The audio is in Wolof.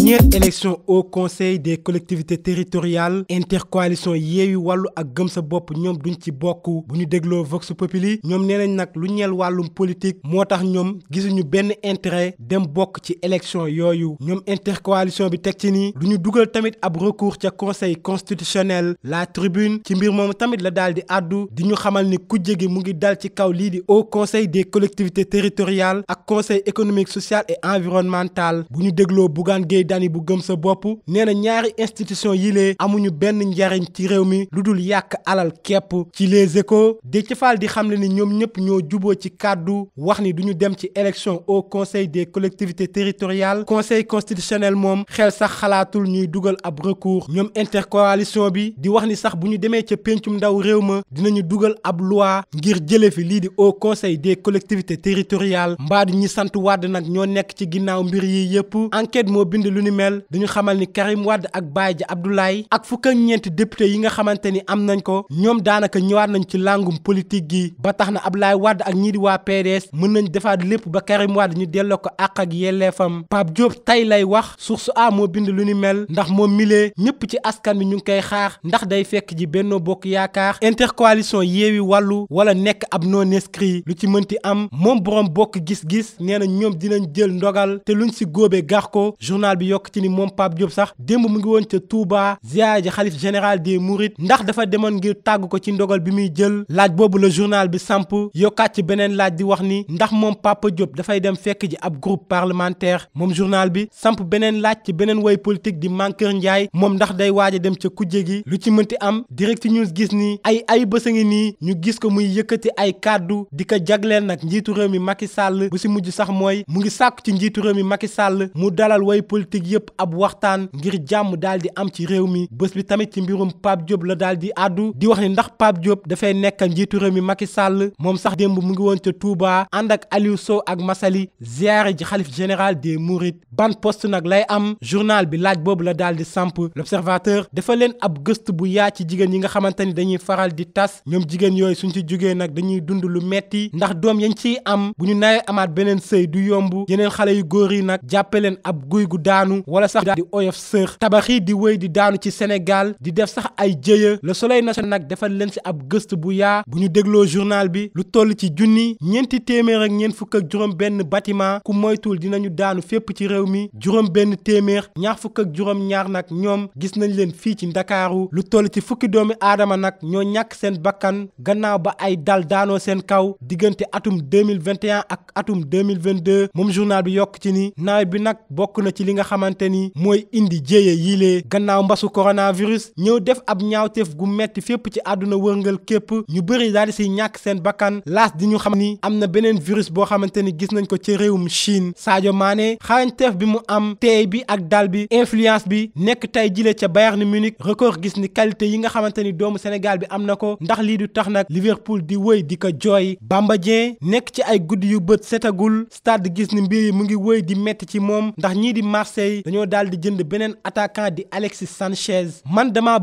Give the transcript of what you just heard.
ñeent élection au conseil des collectivités territoriales intercoalition Yewwi Wallu ak Gëm Sa Bopp ñoom duñ ci bokk bu ñu dégloo Vox Populi ñoom nee nañ nag lu ñeel wàllum politique moo tax ñoom gisuñu benn intérêt dem bokk ci élection yooyu ñoom intercoalition bi teg ci ni lu ñu dugal tamit ab recours ca conseil constitutionnel La Tribune ci mbir moomu tamit la daal di àddu di ñu xamal ni kujje gi mu ngi dal ci kaw lii di au conseil des collectivités territoriales ak conseil économique social et environnemental bu ñu dégloo Bougane Gueye Dany bu Gëm Sa Bopp nee na ñaari institution yilee amuñu benn njariñ ci réew mi lu dul yàq alal kepp ci Les Échos Déthié Fall di xamle ni ñoom ñëpp ñoo juboo ci kàddu wax ni duñu dem ci élection au conseil des collectivités territoriales conseil constitutionnel moom xel sax xalaatul ñuy dugal ab recours ñoom intercoalition bi di wax ni sax bu ñu demee ca péncum ndaw réew ma dinañu dugal ab loi ngir jële fi lii di au conseil des collectivités territoriales mbaadu ñi sant Wàdd nag ñoo nekk ci ginnaaw mbir yi yëpp enquête moo bind lu ni mel dañu xamal ni Karim Wade ak Baye Dia Abdoulaye ak fukk ak ñeenti député yi nga xamante ni am nañ ko ñoom daanaka ñëwaat nañ ci làngum politique gi ba tax na Abdoulaye Wade ak ñii di waa PDS mën nañ defaat lépp ba Karim Wade ñu delloo ko àq ak yelleefam Pape Diop tey lay wax Source A moo bind lu ni mel ndax moom milee ñëpp ci askan bi ñu ngi koy xaar ndax day fekk ji Benno Bokk Yaakaar intercoalition Yewwi Wallu wala nekk ab non inscrit lu ci mënti am moom borom bokk gis-gis nee na ñoom dinañ jël ndogal te luñ si góobee gax ko journal bi yokk ci ni moom Pape Diop sax démb mu ngi woon ca Touba ziyaare ji xalif général des Mourides ndax dafa demoon ngir tàgg ko ci ndogal bi muy jël laaj boobu la journal bi samp yokkaat ci beneen laaj di wax ni ndax moom Papa Diop dafay dem fekk ji ab groupe parlementaire moom journal bi samp beneen laaj ci beneen woy politique di Mankeur Ndiaye moom ndax day waaj a dem ca kujje gi lu ci mënti am Direct News gis ni ay bés a ngi nii ñu gis ko muy yëkkati ay kàddu di ko jagleel nag njiitu réew mi Macky Sall bu si mujj sax mooy mu ngi sàkku ci njiitu réew mi Macky Sall mu dalal woy politique yëpp ab waxtaan ngir jàmm daal di am ci réew mi bés bi tamit ci mbirum Pape Diop la daal di àddu di wax ni ndax Pape Diop dafay nekkal njiitu réew mi Macky Sall moom sax démb mu ngi woon ca Touba ànd ak Aliou Sow ak Massaly ziyaare ji xalif général des Mourides ban poste nag lay am journal bi laaj boobu la daal di samp L'Observateur dafa leen ab gëstu bu yaa ci jigéen yi nga xamante ni dañuy faral di tas ñoom jigéen yooyu suñ ci jógee nag dañuy dund lu metti ndax doom yañ ciy am bu ñu nawee amaat beneen sëy du yomb yeneen xale yu góor yi nag jàppe leen ab guy gu daanu wala sax di oyof sër tabax yi di wéy di daanu ci Sénégal di def sax ay jëya Le Soleil national nag defal leen ci ab gëstu bu yaa bu ñu dégloo journal bi lu toll ci junni ñeenti téeméer ak ñeent fukk ak juróom benn bâtiment ku moytul dinañu daanu fépp ci réew mi juróom benn téeméer ñaar fukk ak juróom ñaar nag ñoom gis nañ leen fii ci Ndakaaru lu toll ci fukki doomi aadama nag ñoo ñàkk seen bakkan gannaaw ba ay dal daanoo seen kaw diggante atum 2021 ak atum 2022 moom journal bi yokk ci ni nawet bi nag bokk na ci li nga xamante ni mooy indi jéye yilee gannaaw mbasu coronavirus ñëw def ab ñaawteef gu metti fépp ci àdduna wërngal képp ñu bëri daal di siy ñàkk seen bakkan laas di ñu xam ni am na beneen virus boo xamante ni gis nañ ko ci réewum Chine Sadio Mané xarañteef bi mu am teey bi ak dal bi influence bi nekk tey jile ca Bayern Munich record gis ni qualité yi nga xamante ni doomu Sénégal bi am na ko ndax lii du tax nag Liverpool di wëy di ko jooy Bamba Dieng nekk ci ay guddi yu bët setagul stade gis ni mbir yi mu ngi wëy di metti ci moom ndax ñii di Marseille dañoo daal di jënd beneen attaquant di Alexis Sanchez man dama